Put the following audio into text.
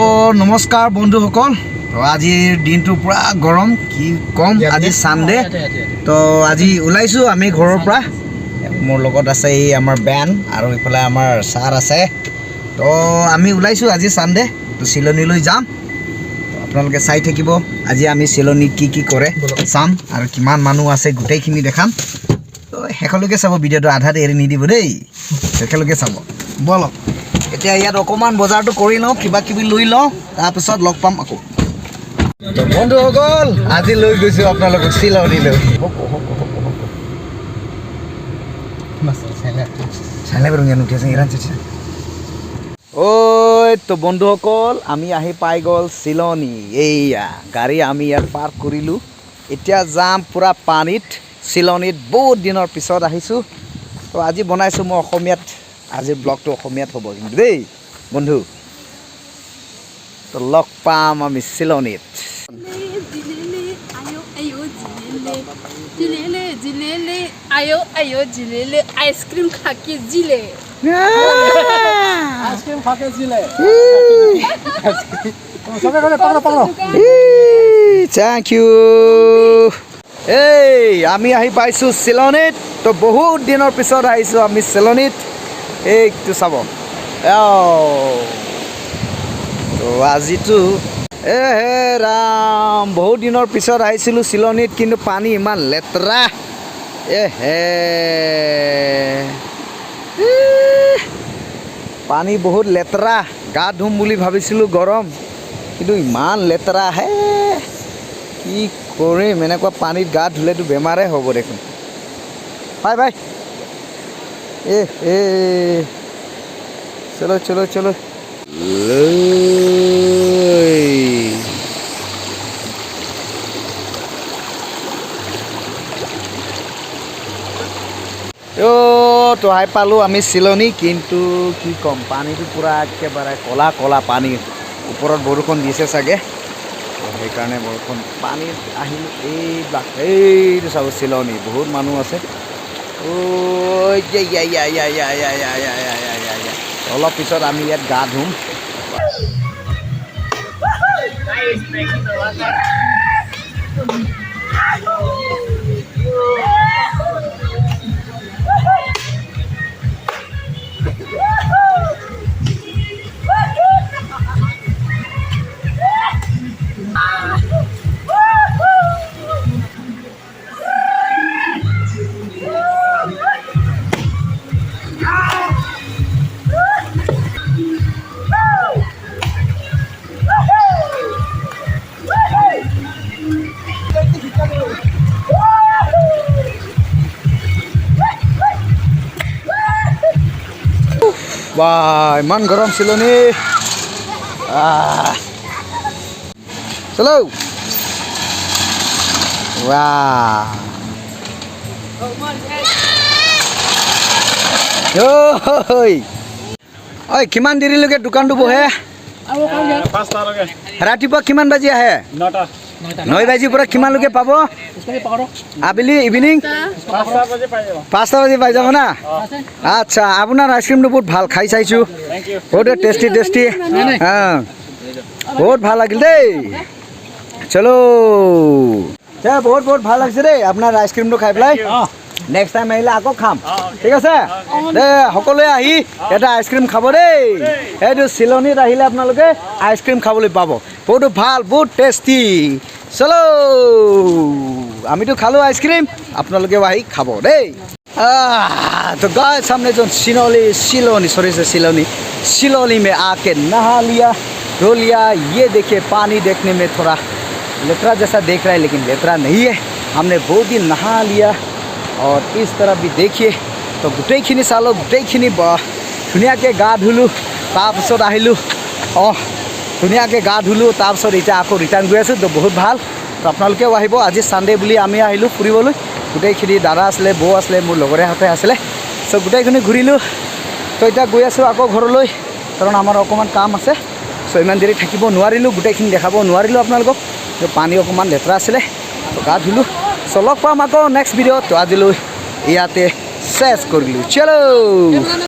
অ' নমস্কাৰ বন্ধুসকল। তো আজিৰ দিনটো পূৰা গৰম, কি ক'ম। আজি ছানডে। তো আজি ওলাইছোঁ আমি ঘৰৰ পৰা। মোৰ লগত আছে এই আমাৰ বেন আৰু ইফালে আমাৰ ছাৰ আছে। তো আমি ওলাইছোঁ, আজি ছানডে, তো চিলনীলৈ যাম। তো আপোনালোকে চাই থাকিব, আজি আমি চিলনীত কি কি কৰে চাম আৰু কিমান মানুহ আছে গোটেইখিনি দেখাম। তো শেষলৈকে চাব ভিডিঅ'টো, আধাত এৰি নিদিব দেই, শেষলৈকে চাব। ব'লক, এতিয়া ইয়াত অকণমান বজাৰটো কৰি লওঁ, কিবা কিবি লৈ লওঁ, তাৰপিছত লগ পাম আকৌ। তো বন্ধুসকল, আজি লৈ গৈছোঁ আপোনালোকক চিলনীলৈ। চাইলে উঠি আছে। ঐ, তো বন্ধুসকল, আমি আহি পাই গ'ল চিলনী। এইয়া গাড়ী আমি ইয়াত পাৰ্ক কৰিলোঁ। এতিয়া যাম পূৰা পানীত। চিলনীত বহুত দিনৰ পিছত আহিছোঁ। তো আজি বনাইছোঁ মই অসমীয়াত, আজিৰ ব্লগটো অসমীয়াত হ'ব কিন্তু দেই বন্ধু। তো লগ পাম আমি চিলনীত। জিলেলে আয়ো আয়ো জিলেলে, জিলেলে জিলেলে আয়ো আয়ো জিলেলে, আইসক্রিম খাকে জিলে। আইসক্রিম খাকে জিলে। সবে করে পকড়ো পকড়ো। Thank U. এই আমি আহি পাইছোঁ চিলনীত। তো বহুত দিনৰ পিছত আহিছোঁ আমি চিলনীত। এইটো চাব। তো আজিতো এ হে ৰাম, বহুত দিনৰ পিছত আহিছিলোঁ চিলনীত, কিন্তু পানী ইমান লেতেৰা। এ হে, ইহ, পানী বহুত লেতেৰা। গা ধুম বুলি ভাবিছিলোঁ, গৰম, কিন্তু ইমান লেতেৰা। হে, কি কৰিম? এনেকুৱা পানীত গা ধুলেতো বেমাৰে হ'ব দেখোন। Bye bye. এ এ, চলো চলো চলো। ঐ। অ' তো আহি পালোঁ আমি চিলনী, কিন্তু কি ক'ম, পানীটো পূৰা একেবাৰে ক'লা ক'লা পানী। ওপৰত বৰষুণ দিছে চাগে, তো সেইকাৰণে বৰষুণ পানীত আহিলোঁ। এইবিলাক এইটো চাব, চিলনী, বহুত মানুহ আছে। ঐ, ইয়া ইয়া ইয়া ইয়া ইয়া ইয়া ইয়া ইয়া ইয়া ইয়া ইয়া ইয়া। অলপ পিছত আমি ইয়াত গা ধুম। বা, ইমান গৰম চিলনী। আহ। চলো। বাহ, ঐ ঐ, কিমান দেৰিলৈকে দোকানটো বহে? 5টালৈকে। ৰাতিপুৱা কিমান বাজি আহে? 9টা। 9 বাজিৰ পৰা কিমানলৈকে পাব? আবেলি, ইভিনিং? 5টা বাজি পাই যাব। 5টা বাজি পাই যাব না? আচ্ছা, আপোনাৰ আইচক্ৰীমটো বহুত ভাল, খাই চাইছোঁ। Thank U. বহুত টেষ্টি টেষ্টি। হা, বহুত ভাল লাগিল দেই। চলো, দে, বহুত বহুত ভাল লাগিছে দেই আপোনাৰ আইচক্ৰীমটো খাই পেলাই। নেক্সট টাইম আহিলে আকৌ খাম, ঠিক আছে দে। সকলোৱে আহি এটা আইচক্ৰীম খাব দেই। এইটো চিলনীত আহিলে আপোনালোকে আইচক্ৰীম খাবলৈ পাব, বহুতো ভাল, বহুত টেষ্টি। চলো, আমিতো খালোঁ আইচক্ৰীম, আপোনালোকেও আহি খাব দেই। तो गाइस, हमने जो सिनोली सिलोनी, सॉरी से सिलोनी, सिलोनी में आके नहा लिया, धो लिया। ये देखिए, पानी देखने में थोड़ा लेतरा जैसा देख रहा है, लेकिन लेतरा नहीं है। हमने बहुत ही नहा लिया और इस तरफ भी देखिए। तो গোটেইখিনি চালোঁ, গোটেইখিনি ধুনীয়াকৈ গা ধুলোঁ, তাৰপিছত আহিলোঁ। অঁ, ধুনীয়াকৈ গা ধুলোঁ, তাৰপিছত এতিয়া আকৌ ৰিটাৰ্ণ গৈ আছোঁ। তো বহুত ভাল। তো আপোনালোকেও আহিব। আজি ছানডে বুলি আমি আহিলোঁ ফুৰিবলৈ। গোটেইখিনি দাদা আছিলে, বৌ আছিলে, মোৰ লগৰীয়াহঁতে আছিলে। চ' গোটেইখিনি ঘূৰিলোঁ। তো এতিয়া গৈ আছোঁ আকৌ ঘৰলৈ, কাৰণ আমাৰ অকণমান কাম আছে। চ' ইমান দেৰি থাকিব নোৱাৰিলোঁ, গোটেইখিনি দেখাব নোৱাৰিলোঁ আপোনালোকক। তো পানী অকণমান লেতেৰা আছিলে, তো গা ধুলোঁ। চ' লগ পাম আকৌ নেক্সট ভিডিঅ'ত। তো আজিলৈ ইয়াতে শেষ কৰিলোঁ। চলো।